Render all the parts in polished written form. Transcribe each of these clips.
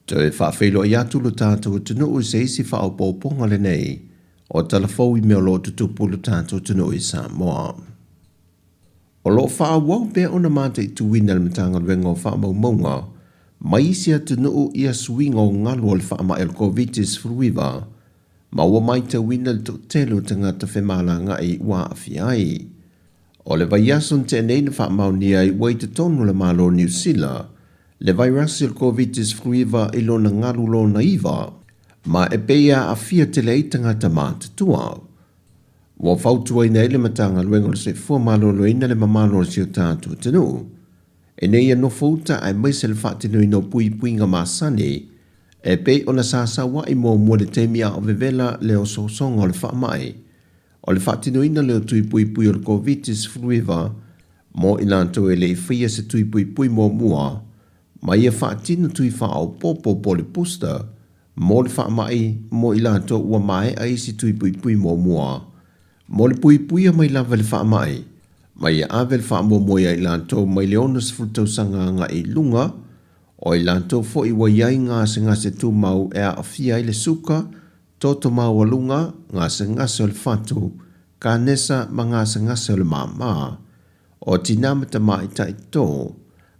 Toe faafeiloai atu lo tatou atunuu i se isi faaopoopoga lenei o tala fou i mea o lo o tutupu i lo tatou atunuu i Samoa. O lo o faaauau pea ona mataituina e le Matagaluega o Faamaumauga mai isi atunuu ia suiga o galu o le faamai o le Koviti-19 ma ua matauina le toatele o tagata femalagaai ua aafia ai. O le vaiaso na tea nei na faamaonia ai ua i totonu o le Malo o Niu Sila le vairasi o le Koviti-19 i lona galu lona iva, ma e pei e aafia tele ai tagata matutua. Ua fautuaina ai le Matagaluega o le Soifua Maloloina le mamalu o si o tatou atunuu ina ia nofouta aemaise le faatinoina o puipuiga masani e pei ona sa saua'i muamua i le taimi a o vevela le osoosoga o le faamai. O le faatinoina lea o tui puipui o le Koviti-19 mo i latou e le i faia se tui puipui muamua ma ia faatino tui faaopoopo po o le booster mo le faamai mo i latou ua maea isi tui puipui muamua mo le puipuia mai lava i le faamai ma ia ave le faamuamua ia i latou mai le 60 tausaga agai i luga, o i latou foi ua i ai gasegase tumau e aafia ai le suka, toto maualuga, gasegase o le fatu, kanesa ma gasegase o le māmā, o tinā ma tamaitai tō,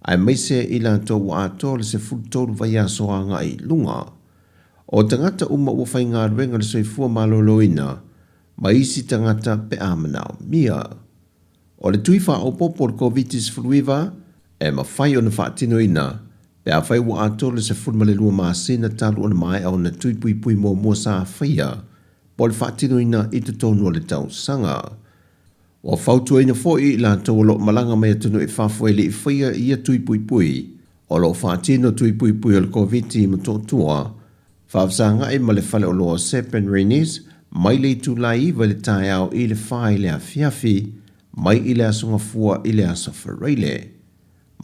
aemaise i latou ua atoa le 13 vaiaso agai i luga. O tagata uma ua faigaluega i le soifua maloloina ma isi tagata pe a manaomia. O le tui faaopoopo o le Koviti-19 e mafai ona faatinoina pe afai ua atoa le 12 masina talu ona maea ona tui puipui muamua sa faia po o le faatinoina i totonu o le tausaga. Ua fautuaina foi i latou o lo o malaga mai atunuu i fafo e le i faia ia tui puipui o lo o faatino tui puipui o le Koviti i Motootua, faafesagai ma le faleoloa o Serpent Rennies mai le itula e 9 i le taeao i le 4 i le afiafi mai i le Aso Gafua i le Aso Faraile.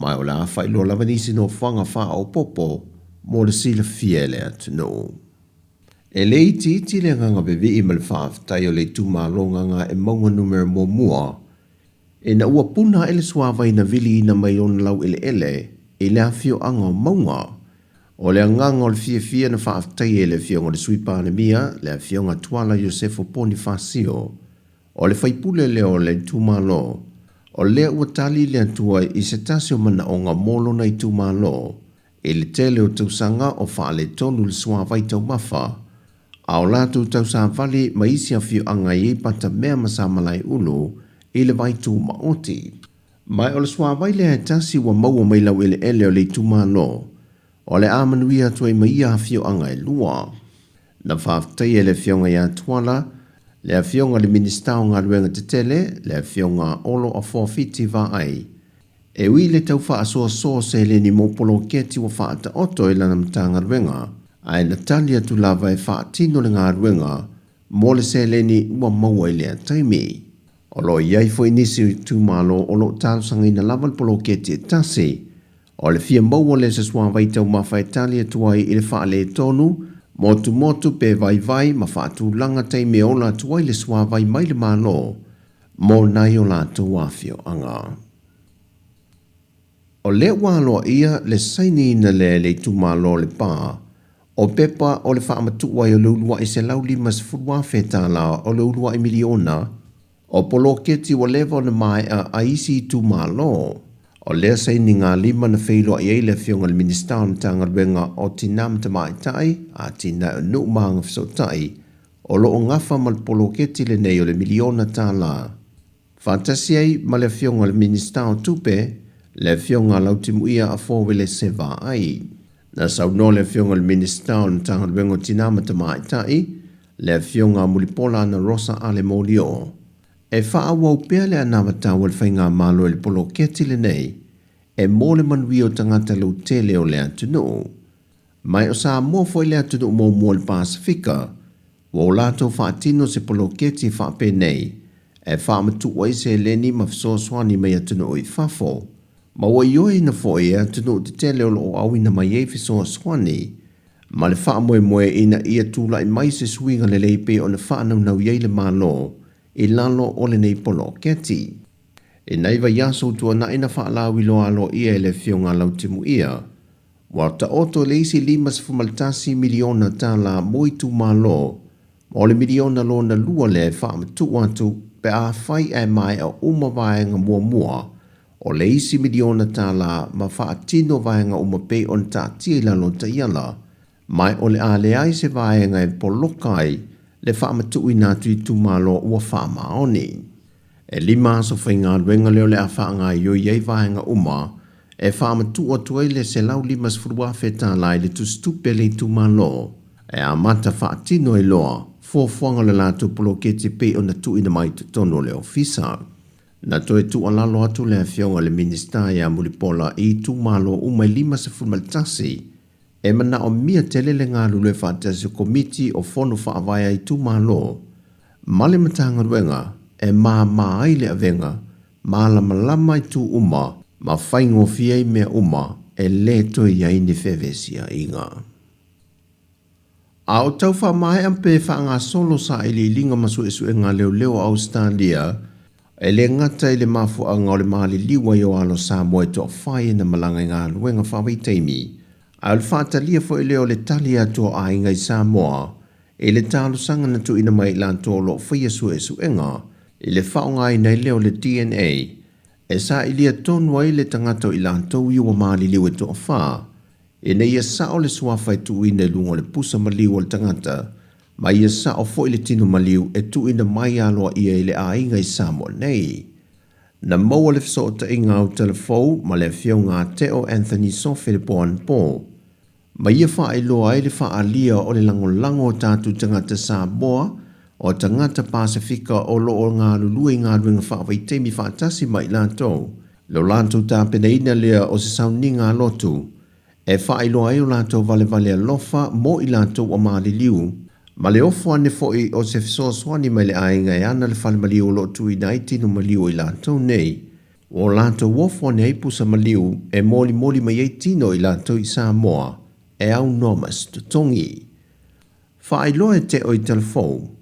Ma o le a faailoa lava nisi nofoaga faaopoopo mo le silafia e le atunuu. E le itiiti le agaga vevii ma le faafetai o le itumalo Gagaemauga Numera Muamua ina ua puna ae le suavai na viliina mai ona laueleele i le afioaga o Mauga. O le agaga o le fiafia na faafetaia e le Afioga i le Sui Palemia, le Afioga Tuala Iosefo Ponifasio, o le faipule lea o le itumalo, o lea ua tali le Atua i se tasi o manaoga mo lona itumalo i le tele o tausaga o faaletonu le suavai taumafa, a o latou tausavali ma isi afioaga e i ai Patamea ma Samalaeulu i le vai tumaoti. Ma o le suavai lea e tasi ua maua mai laueleele o le itumalo, o le a manuia atu ai ma ia afioaga e lua. Na faafetaia e le Afioga ia Tuala, le Afioga i le Minisita o Galuega Tetele, le Afioga Olo Afoafiti Vaai, E ui i le tau faasoasoa o seleni mo poloketi ua faataoto e lana Matagaluega, ae na tali atu lava e faatino le galuega mo le seleni ua maua i lea taimi. O lo o i ai foi nisi o itumalo o lo o talosagaina lava le poloketi e tasi. O le fia maua lea o se suavai taumafa e tali atu ai i le faaletonu, motumotu pe vaivai ma faatulaga taimi e ola atu ai le suavai mai le Malo mo nai o latou afioaga. O lea ua aloaia le sainiina lea e le itumalo o Lepa o pepa o le faamatuu ai o le uluai $150,000 o le uluai miliona o poloketi ua leva ona maea a isi itumalo. O lea sainigalima na feiloai ai le Afioga i le Minisita o le Matagaluega o Tina ma Tamaitai, Atinae o Nuu ma Agafesootai, o lo o gafa ma le poloketi lenei o le miliona tala. Faatasi ai ma le Afioga i le Minisita o Tupe, le Afioga Lautimuia Afoa Uelese Vaai. Na saunoa le Afioga i le Minisita o le Matagaluega o Tina ma Tamaitai, le Afioga Mulipola Anarosa Ale Molioo, e faaauau pea le anavatau a le Faigamalo i le poloketi lenei e mo le manuia o tagata lautele o le atunuu. Ma o Samoa foi le atunuu muamua o le Pasefika ua o latou faatino se poloketi faapenei e faamatuu ai seleni ma fesoasoani mai atunuu i fafo, ma ua ioeina foi e atunuu tetele o lo o auina mai ai fesoasoani ma le faamoemoe ina ia tulai mai se suiga lelei pei ona faanaunau i ai le Malo i lalo o lenei poloketi. I nai vaiaso ua tuanai na faalauiloa aloaia e le Afioga a Lautimuia. Ua taoto le isi $51 miliona tala mo itumalo, ma o le miliona lona lua lea e faamatuu atu pe afai ae maea uma vaega muamua o le isi miliona tala ma faatino vaega uma pei ona taatia i lalo o taiala, ma o le a leai se vaega e poloka ai le faamatuuina atu i itumalo ua faamaoni. E 5 aso faigaluega lea o le a faagaoioi ai vaega uma e faamatuu atu ai le $150,000 i le tusitupe a le itumalo e amata faatino ai loa fuafuaga o le latou poloketi pei ona tuuina mai i totonu o le ofisa. Na toe tuualalo atu le Afioga i le Minisita ia Mulipola i itumalo uma e 51 e manaomia tele le galulue faatasi o Komiti o Fono Faavae a Itumalo ma le Matagaluega e māmā ai le avega, malamalama itu uma ma faigofie ai mea uma e lē toe i ai ni fevesiaiga. A o tau faamaea pe faagasolo sailiiliga ma suesuega a leoleo o Ausetalia, e le gata i le mafuaaga o le maliliu ai o alo Samoa e toafai na malaga i galuega faavaitaimi, a o le faatalia foi lea o le tali atu o aiga i Samoa i le talosaga na tuuina mai i latou o lo o faia suesuega i le faaaogaina ai lea o le DNA e sailia tonu ai le tagata o i latou i ua maliliu e toafa, ina ia sao le suafa e tuuina i luga o le pusa maliu o le tagata, ma ia sao foi le tino maliu e tuuina mai aloaia i le aiga i Samoa nei. Na maua le fesootaiga autalavou ma le Afioga a Teo Anthony Sofe le po anapo, ma ia faailoa ai le faaalia o le lagolago o tatou tagata Samoa o tagata Pasefika o lo o galulue i galuega faavaitaimi faatasi ma i latou, lo latou tapenaina lea o se sauniga alotu e faailoa ai o latou valevale alofa mo i latou ua maliliu, ma le ofo ane foi o se fesoasoani mai le aiga e ana le fale maliu o lo o tuuina ai tino maliu o i latou nei, ua latou ofo ane ai pusa maliu e molimoli mai ai tino o i latou i Samoa e aunoa ma se totogi. Faailoa e Teo i Talafou,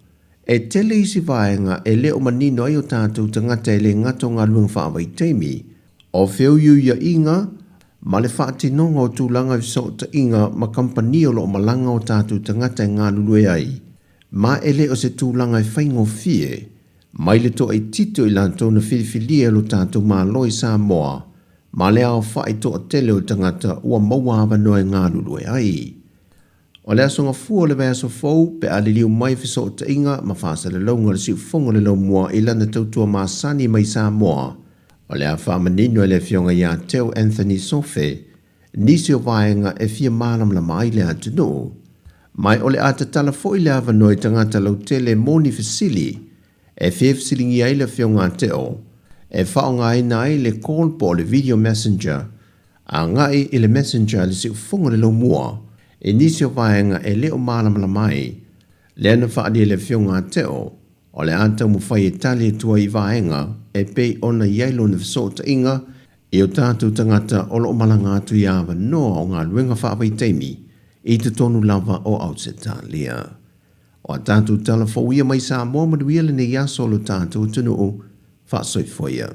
e tele isi vaega e le o manino ai o tatou tagata e le gata o galuega faavaitaimi, o feuiuiaiga ma le faatinoga o tulaga i fesootaiga ma kamupani o lo o malaga o tatou tagata e galulue ai, ma e le o se tulaga e faigofie mai le toaitiiti o i latou na filifilia e lo tatou Malo i Samoa ma le aofai toatele o tagata ua maua avanoa e galulue ai. O le aso gafua o le vaiaso fou pe a liliu mai fesootaiga ma faasalalauga o le siufofoga o le laumua i lana tautua masani mai Samoa, o le a faamanino e le Afioga ia Teo Anthony Sofe nisi o vaega e fia malamalama ai le atunuu. Ma o le a tatala foi le avanoa i tagata lautele mo ni fesili e fia fesiligia ai le Afioga a Teo e faaaogaina ai le call po o le video messenger agai i le messenger a le siufofoga o le laumua i nisi o vaega e le o malamalama ai, lea na faaalia e le Afioga a Teo o le a taumafai e tali atu ai i vaega e pei ona i ai lona fesootaiga i o tatou tagata o lo o malaga atu i avanoa o galuega faavaitaimi i totonu lava o Ausetalia. O a tatou tala fou ia mai Samoa, manuia lenei aso o lo tatou atunuu. Faasoifua ia.